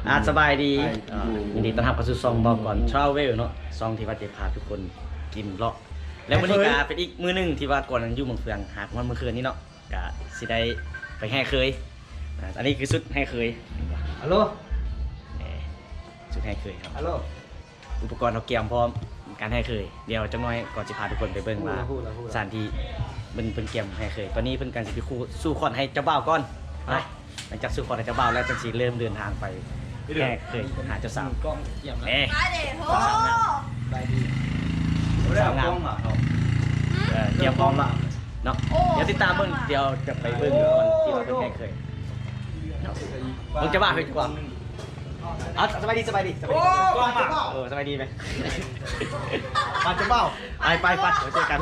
ອາ ສະບາຍດີ ເອີ ຍິນດີຕ້ອນຮັບເຂົ້າສູ່ຊ່ອງເບົາກ່ອນ Travel ເນາະ ຊ່ອງທີ່ວ່າຈະພາທຸກຄົນກິນເລາະ ແລະ ມື້ນີ້ກະເປັນອີກມື້ໜຶ່ງທີ່ວ່າກ່ອນຢູ່ເມືອງເຟືອງ ຫາກຮອດມື້ຄືນນີ້ເນາະ ກະຊິໄດ້ໄປແຫ່ເຂີຍ ອາ ອັນນີ້ຄືຊຸດແຫ່ເຂີຍ ອາໂລ ເອີ ຊຸດແຫ່ເຂີຍເຮົາ ອາໂລ ອຸປະກອນເຮົາກຽມພ້ອມການແຫ່ເຂີຍ ດຽວຈັກໜ່ອຍກ່ອນຊິພາທຸກຄົນໄປເບິ່ງວ່າ ສະຖານທີ່ເພິ່ນ ເພິ່ນກຽມແຫ່ເຂີຍ ຕອນນີ້ເພິ່ນກຳລັງຊິໄປສູ່ຂອນໃຫ້ເຈົ້າບ່າວກ່ອນ ໄປ ຫຼັງຈາກສູ່ຂອນໃຫ້ເຈົ້າບ່າວແລ້ວ ຈັ່ງຊິເລີ່ມເດີນທາງໄປແຫ່ເຂີຍຫາເຈົ້າສາວ ເອີ ສາວງາມ ສາວງາມ ເອີ ກຽມພ້ອມເນາະ ດຽວຕິດຕາມເບິ່ງ ດຽວຈະໄປເບິ່ງຕອນທີ່ວ່າເພິ່ນແຫ່ເຂີຍເນາະ ເບິ່ງເຈົ້າບ່າວ ເຮີ້ຍ ເຈົ້າບ່າວ ເອົາ ສະບາຍດີ ສະບາຍດີ ສະບາຍດີ ໂອ້ ເອີ ສະບາຍດີໄໝ ມາເຈົ້າບ່າວ ໄປ ໄປ ໄປ ດຽວເຈີກັນ.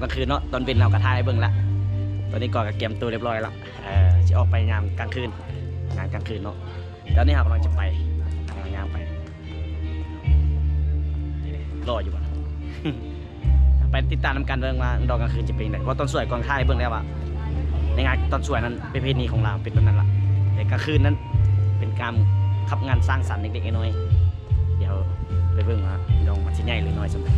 ກາງຄືນເນາະ ຕອນເວັນເຮົາກໍຖ່າຍໃຫ້ເບິ່ງລະ. ຕອນນີ້ກໍກະກຽມໂຕຮຽບຮ້ອຍລະ ເອີ ຊິອອກໄປຍາມກາງຄືນ ງານກາງຄືນເນາະ. ຕອນນີ້ເຮົາກຳລັງຈະໄປ ກຳລັງຍ່າງໄປ ນີ້ເດ້ ລໍຢູ່ບໍ່ ໄປຕິດຕາມນຳກັນເບິ່ງວ່າດອກກາງຄືນຈະເປັນຈັ່ງໃດ. ເພາະຕອນສວຍກອງຖ່າຍໃຫ້ເບິ່ງແລ້ວວ່າ ໃນງານຕອນສວຍນັ້ນ ປະເພນີຂອງລາວເປັນແບບນັ້ນລະ ແຕ່ກາງຄືນນັ້ນເປັນການຂັບງານສ້າງສັນເລັກໆນ້ອຍໆ. ດຽວໄປເບິ່ງວ່າດອງມັນຊິໃຫຍ່ຫຼືນ້ອຍສ່ຳໃດ.